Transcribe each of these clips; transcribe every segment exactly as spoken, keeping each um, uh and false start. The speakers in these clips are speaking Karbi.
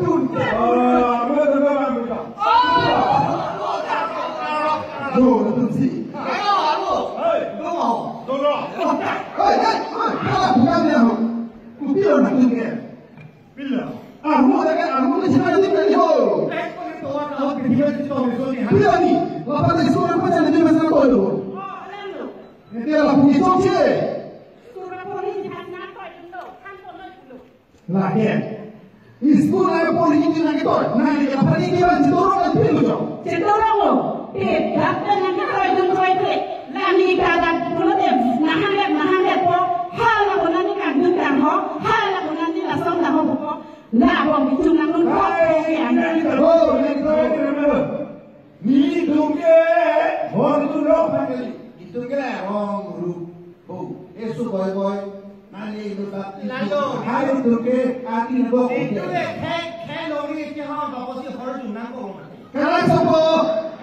Ah, amo dah dah dah. Dua, dua, tiga. Hey. Dua. Dua. Hey, hey, hey, kalah bukan dia. Kopi orang nak tunjuk. Bila? Armo dah kan, armo ni siapa nanti berani ho? Bila ni? Lapan ni sekolah apa jadi masa kau itu? Nanti lah pergi jauh sih. Lake. School ai pori hini nangketoi. Nangli ke pari ke ban chidorong la pil jo. Chidorong lo. Te dak pen nangketoi dun toi te. Nangli ke dak pulote nahang det, nahang det po. Hala ko nangli kan dun dang ho. Hala ko nangli lason dang ho po. La bom bichun nang nun po. Ai, nangli ke ho, nangli ke ho. Nelitum ke hor tu lo phan kali. Nelitum ke rong rup bo. Esu boi boi. Nani lu tak. Lalo. Hari tu ke ati bo. Itu le khek khek lo ni ke ha ba ko si hor tu nang ko. Kalang sopo.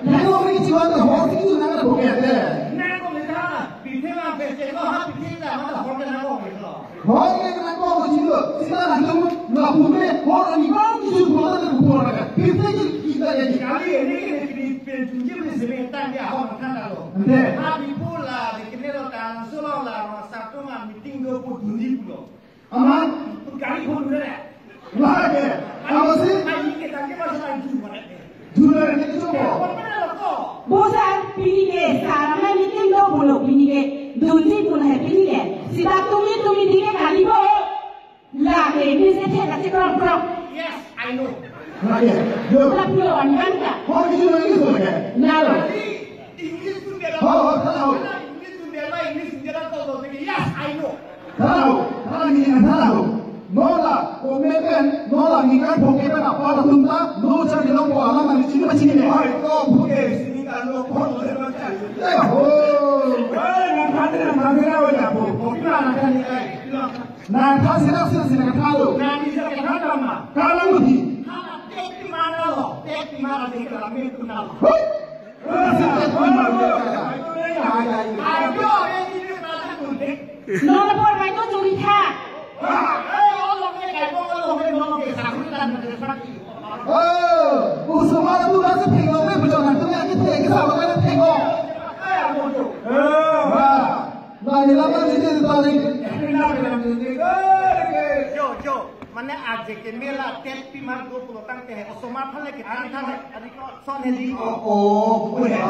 Nang ko ni chiwa tu hor si tu nang ko ke ate. Nang ko le ta. Pithe ma pe che ko ha pithe la ma hor ke nang ko ke lo. Hor ke nang ko chilo, sita nangtum lapu me, hor ani bang isu bola na kupor na. Pirte ki kita ya ni. Kali ini ini ini penjunjir ni sebentar dia hor kan lo. Ante. Abi pula di kenelo tan solo la ma Sabtu ma meeting do pu duni pulo. Ama? Kali pun dulu ya. Lake, apa sih? Ai ke tangke masa lanjut mana. Jualan itu coba. Bosan, pini ke, sekarang ini meeting do pulo pini ke, dunji pun hai pini ke. Sita tumi tumi di ke kali bo. Lake, ini se thek aja krong krong. Yes, I know. Lake, yo. Lapu lo an kan ka. Hor ke jualan itu ke? Nalo. English tu dia. Ho, ho, tahu. English tu dia, English tu dia, tahu, tahu. Yes, I know. Tahu, tahu ni, tahu. Nola, komen, nola, ni kan phoke pen apa tum ta, no char di long ko alam ni chini ma chini ne. Hai, to phoke, sini kan lo, phoke, lo, lo, char. Eh, ho. Eh, nang kan, nang kan, nang kan, nang kan, nang kan, nang kan, nang kan, sila, sila, sila, kan lo. Nang bisa kan ma. Kan lo di. Tek pi ma lo, tek pi ma lo, tek pi ma lo. Hui. Nonpor mai to churi tha. Oh, usomar tu basi phengok me bujon tu ya kita kita sama kan phengok. Ba, ba, ni lama ni dia tarik. Jo, jo. Mane aje ke mela tet pi mar do pulo tangte he osomar phale ke tang tang he. Son he di. Oh, oh, oh, he.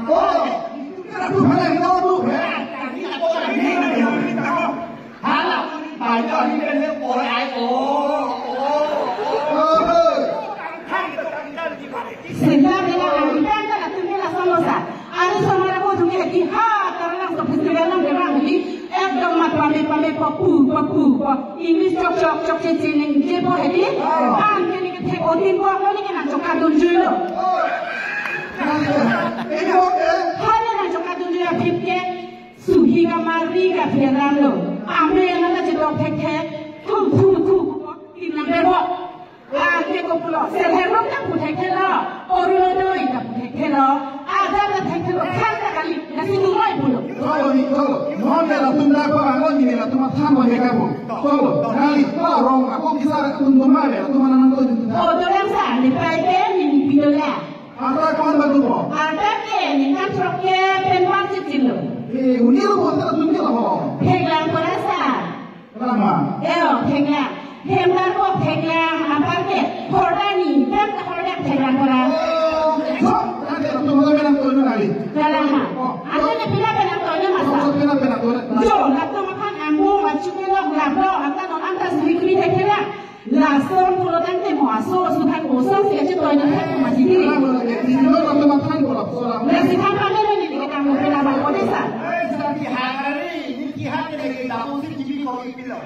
Oh, kira tu phale no tu he. Hala, baja hi le le oi ai o. Oh. Sehingga dia akan datang ke sini lah sama sa. Ari osomar ako dungi hedi ha, karena so festival nang berang hedi, ekdom mat pame pame papu papu pa, English chok chok chok che che neng je po hedi, an ke ni ke thek otin po, ko ni ke nang chok kadun juilo. Ha ni nang chok kadun juilo phip ke, suhi ka mari ka phialam lo, ame nang ka chedok thek thek, thum thum thum, tin nang bebo. Ah, ke ko pulo. Self help group ta pu thekthelo. Orunodoi ta pu thekthelo. Aadhaar ta thekthelo. Khan ta kali. Lasi tu roi pulo. Cholo ni, cholo. Non de latum dak pa angon ni latum athan ba heka bo. Cholo. Kali pa rong ako kisa atum doma le, atum anan to jun ta. Oh, dolang sa. Ni pai ke ni ni pidola. Ata kon ba tu bo. Ata ke ni kan trok ke pen pan si chilo. Eh, uni lo bo ta tum ni lo bo. Pheglang pora sa. Lama. Eo, theklang. Hem tar ko theklang, apar ke. Hordani, hem ta hordak theklang pora. Oh, so, nanti waktu malam yang tuan kali. Dalam ha. Oh. Asa ne pila penang tuan masa. Oh, pila penang tuan. Jo, latum aphan angmo, machu ke lok, lap lo, anta non anta suri kuri theklang. Lason pulo tangte mo aso, sukan kosong si aja tuan thek masih di. Dalam lagi, di luar waktu makan bola, bola. Lasi kan kami ni di kita mau pila bang kodesa. Eh, sudah di hari, ni kihat ni lagi, dalam si kibi kau pila.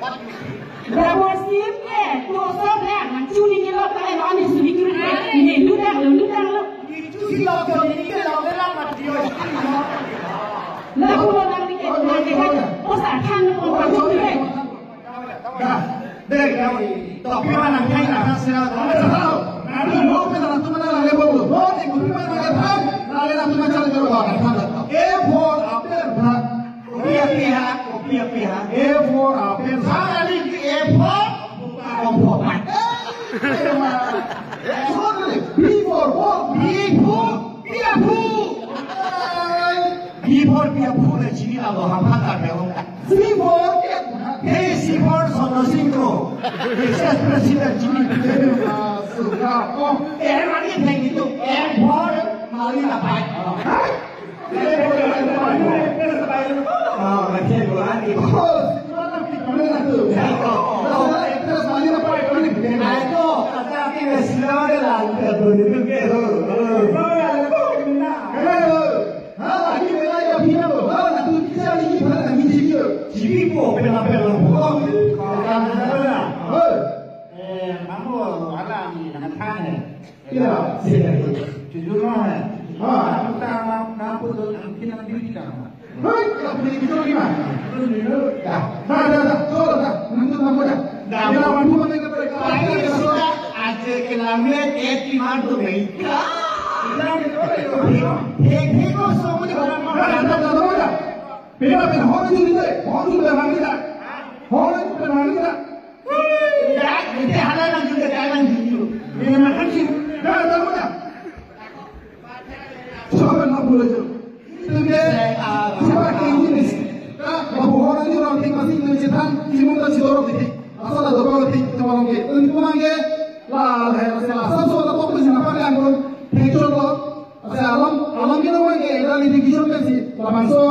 Bravo sim ke, kosong ya, machu ni ni lo, kalian orang ni suri kiri ke, ni lu dah, lu dah lo. Itu si lo, lo ni ke lo, lo mat dia. Lapu lo nang ni ke, nang ke, kosa kan lo, kosa kan lo. Dah, deh, kau ni. Topi mana kai na kasih lah. Nanti mau ke dalam tu mana lagi bawa. Oh, ni kopi mana lagi kan? Lagi dalam tu macam tu bawa kan. A for apple, dah. Kopi apa ya? Kopi apa ya? A for apple. Sama ni A for apple. Before what? Before, before. Before before na chini alo ham phan ta before. Before. Hey, before Sono Singh ko. Ex president chini. Suka ko. Eh, mani theng itu. Eh, before mali na pai. Ah, okay, boleh. Eh, kamu alam ini dengan tanya. Ya, sila. Jujur no hai. Ha. Kita anak nampu tu, kita anak diri kita. Hai, kita punya jujur ni mah. Jujur ni lo. Ya, dah, dah, dah, chalo, dah. Nanti nampu dah. Dah. Kita nampu mana kita boleh. Pakai kita aja kelame, eh, di mana tu, eh? Kita ni tu, eh. He, he, ko, so, ko, di mana, mana. Dah, dah, dah, dah, dah. Pina, pina, hon juri deh, hon juri deh, hon juri deh. Hon juri deh, hon juri deh. Ya, ite hala nang juri deh, hala nang juri deh. Pina, makan sih. Dah, dah, dah. Coba nak boleh je. Itu dia, siapa yang ini? Ka, babu orang ni orang tinggal sini, ni cetan, si mungkin si dorong ni. Asal ada dorong ni, cuma orang ni. Ini cuma ni, lah, lah, lah, lah. Asal so ada pokok sini apa yang pun, pecah lo. Asal alam, alam kita orang ni, ada ni di kisah kan sih. Laman so,